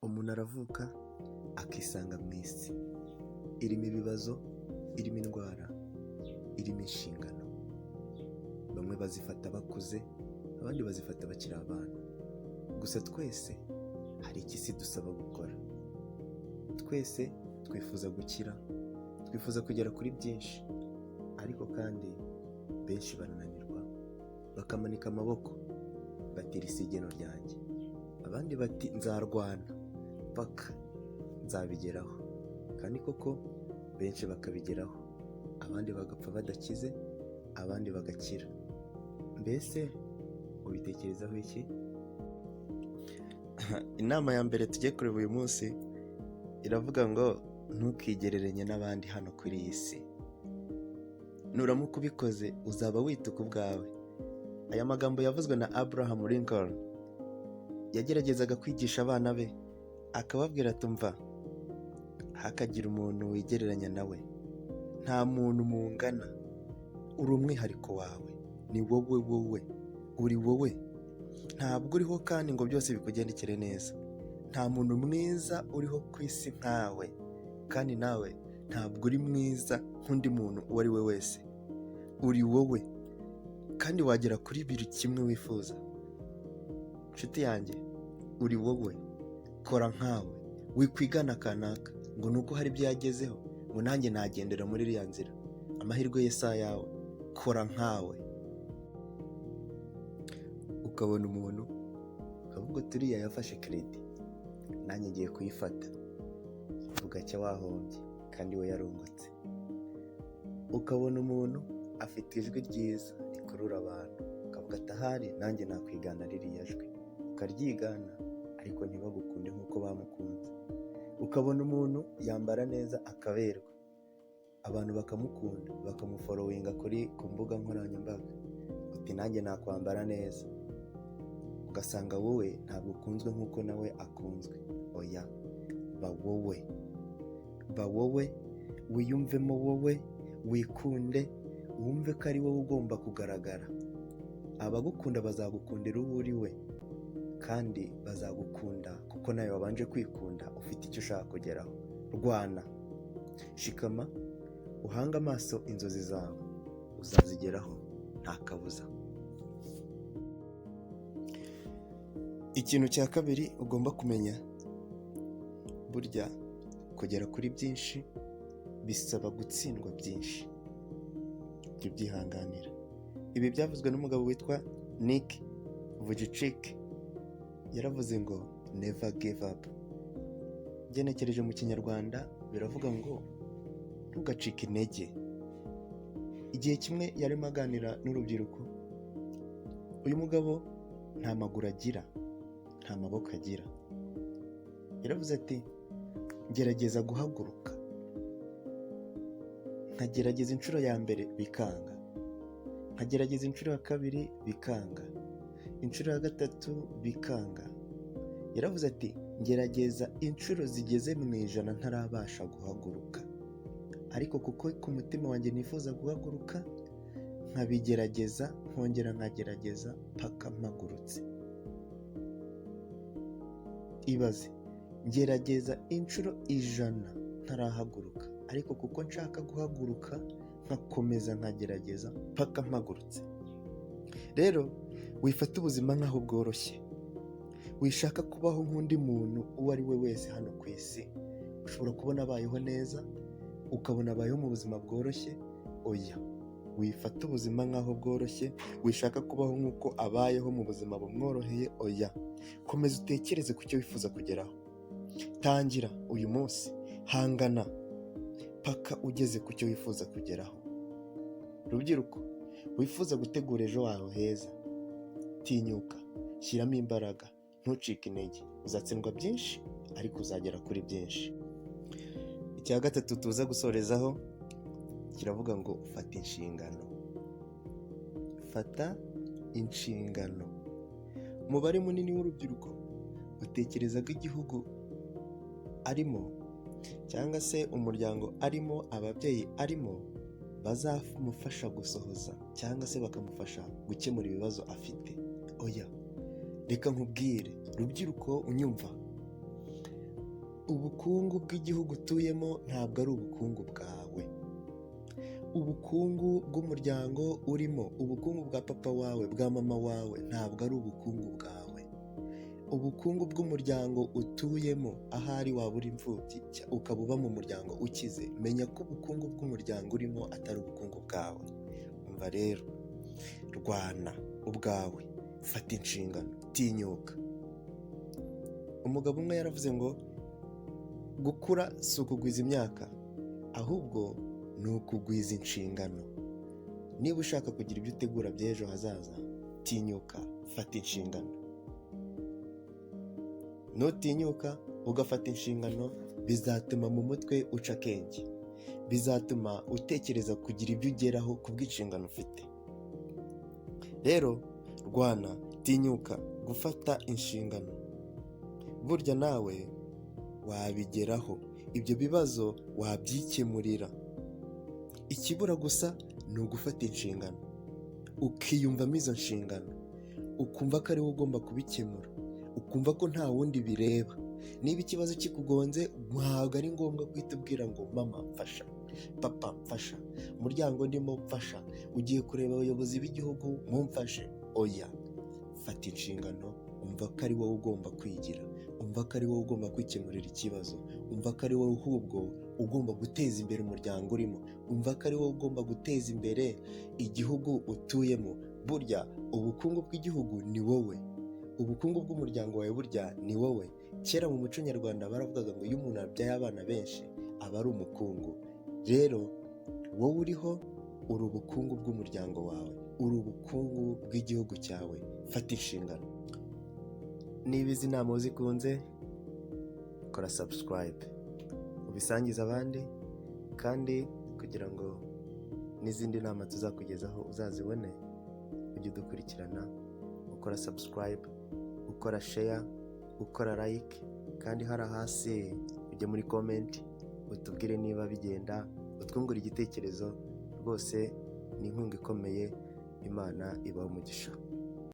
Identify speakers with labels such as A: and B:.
A: Umuntu aravuka akisanga mu isi irimo ibibazo, irimo indwara, irimo inshingano. Bamwe bazifata bakuze, abandi bazifata bakiri abana. Gusa twese hari icyo isi idusaba gukora. Twese twifuza gukira, twifuza kugera kuri byinshi, ariko kandi benshi barananirwa bakamanika amaboko bati iri si igeno ryanjye, abandi bati nzarwana paka nzabigeraho, kandi koko benshi bakabigeraho, abandi bagapfa badakize, abandi bagakira. Mbese ubitekerezaho iki? Inama ya mbere tugiye kureba uyu munsi iravuga ngo ntukigereranye n'abandi hano kuri iyi si. Nuramuka ubikoze uzaba wituka ubwawe. Aya magambo yavuzwe na Abraham Lincoln. Yageragezaga kwigisha abana be akababwira ati umva, hakagira umuntu wigereranya nawe, nta muntu mungana, uri umwihariko wawe, ni wowe wowe, uri wowe, ntabwo uriho kandi ngo byose bikugendekere neza. Nta muntu mwiza uriho ku isi nkawe, kandi nawe ntabwo uri mwiza nk'undi muntu uwo ari we wese. Uri wowe kandi wagera kuri buri kimwe wifuza. Nshuti yanjye, uri wowe, kora nkawe, wikwigana kanaka ngo ni uko hari ibyo yagezeho ngo nanjye nagendera muri iriya nzira. Amahirwe ye si ayawe, kora nkawe. Ukabona umuntu ukavuga uti uriya yafashe crédit, nanjye ngiye kuyifata, bugacya wahombye kandi we yarungutse. Ukabona umuntu afite ijwi ryiza rikurura abantu, ukavuga ati ahari nanjye nakwigana ririya jwi, ukaryigana ariko ntibagukunde nk'uko bamukunze. Ukabona umuntu yambara neza akaberwa, abantu bakamukunda, bakamufollowinga ku mbuga nkoranyambaga, uti nanjye nakwambara neza, ugasanga wowe ntabwo ukunzwe nk'uko nawe akunzwe. Oya, ba wowe, ba wowe, wiyumvemo wowe, wikunde, wumve ko ari wowe ugomba kugaragara. Abagukunda bazagukundira uwo uri we, kandi bazagukunda kuko nawe wabanje kwikunda, ufite icyo ushaka kugeraho. Rwana, shikama, uhange amaso inzozi zawe, uzazigeraho nta kabuza. Ikintu cya kabiri ugomba kumenya, burya kugera kuri byinshi bisaba gutsindwa byinshi, jya ubyihanganira. Ibi byavuzwe n'umugabo witwa Nick Vujicic, yaravuze ngo never give up. Ngenekereje mu Kinyarwanda biravuga ngo ntugacike intege. Igihe kimwe yarimo aganira n'urubyiruko, uyu mugabo nta maguru agira, nta maboko agira. Yaravuze ati ngerageza guhaguruka, nkagerageza inshuro ya mbere bikanga, nkagerageza inshuro ya kabiri bikanga, inshuro ya gatatu bikanga. Yaravuze ati ngerageza inshuro zigeze mu 100 ntarabasha guhaguruka, ariko kuko ku mutima wanjye nifuza guhaguruka, nkabigerageza nkongera nkagerageza paka mpagurutse. Ibaze, ngerageza inshuro 100 ntarahaguruka, ariko kuko nshaka guhaguruka nkakomeza nkagerageza paka mpagurutse. Rero wifata ubuzima nk'aho bworoshye, wishaka kubaho nk'undi muntu uwo ari we wese hano ku isi. Ushobora kubona abayeho neza, ukabona abayeho mu buzima bworoshye. Oya, wifata ubuzima nk'aho bworoshye, wishaka kubaho nk'uko abayeho mu buzima bumworoheye. Oya, komeza utekereze ku cyo wifuza kugeraho. Tangira uyu munsi, hangana paka ugeze ku cyo wifuza kugeraho. Rubyiruko wifuza gutegura ejo hawe heza, tinyuka, shyiramo imbaraga, ntucike intege. Uzatsindwa byinshi ariko uzagera kuri byinshi. Icya gatatu tuza gusorezaho kiravuga ngo fata inshingano. Fata inshingano. Umubare munini w'urubyiruko utekereza ko igihugu arimo cyangwa se umuryango arimo, ababyeyi arimo, bazamufasha gusohoza cyangwa se bakamufasha gukemura ibibazo afite. Oya, reka nkubwire rubyiruko unyumva. Ubukungu bw'igihugu utuyemo ntabwo ari ubukungu bwawe. Ubukungu bw'umuryango urimo, ubukungu bwa papa wawe, bwa mama wawe, ntabwo ari ubukungu bwawe. Ubukungu bw'umuryango utuyemo, ahari waba uri imfubyi ukaba uba mu muryango ukize, menya ko ubukungu bw'umuryango urimo atari ubukungu bwawe. Umva rero, rwana ubwawe, fata inshingano, tinyuka. Umugabo umwe yaravuze ngo gukura si ukugwiza imyaka, ahubwo ni ukugwiza inshingano. Niba ushaka kugira ibyo utegura by'ejo hazaza, tinyuka, fata inshingano. Nutinyuka ugafata inshingano, bizatuma mu mutwe uca akenge, bizatuma utekereza kugira ibyo ugeraho ku bw'inshingano ufite. Rero rwana, tinyuka gufata inshingano, burya nawe wabigeraho, ibyo bibazo wabyikemurira. Ikibura gusa ni ugufata inshingano, ukiyumvamo izo nshingano, ukumva ko ari wowe ugomba kubikemura, ukumva ko nta wundi bireba. Niba ikibazo kikugonze, ntabwo ari ngombwa guhita ubwira ngo mama mfasha, papa mfasha, umuryango ndimo mfasha, ugiye kureba abayobozi b'igihugu mumfashe. Oya, fata inshingano, umva ko ari wowe ugomba kwigira, umva ko ari wowe ugomba kwikemurira ikibazo, umva ko ari wowe ahubwo ugomba guteza imbere umuryango urimo, umva ko ari wowe ugomba guteza imbere igihugu utuyemo. Burya ubukungu bw'igihugu ni wowe, ubukungu bw'umuryango wawe burya ni wowe. Kera mu muco nyarwanda baravugaga ngo iyo umuntu abyaye abana benshi aba ari umukungu. Rero wowe uriho, uri ubukungu bw'umuryango wawe, uri ubukungu bw'igihugu cyawe. Fata inshingano. Niba izi nama uzikunze, kora subscribe, ubisangize abandi, kandi kugira ngo n'izindi nama tuzakugezaho uzazibone, ujye udukurikirana, ukora subscribe, ukora share, ukora like, kandi hari hasi ujye muri comment utubwire niba bigenda, utwungure igitekerezo. Rwose ni inkunga ikomeye. Imana ibaha umugisha.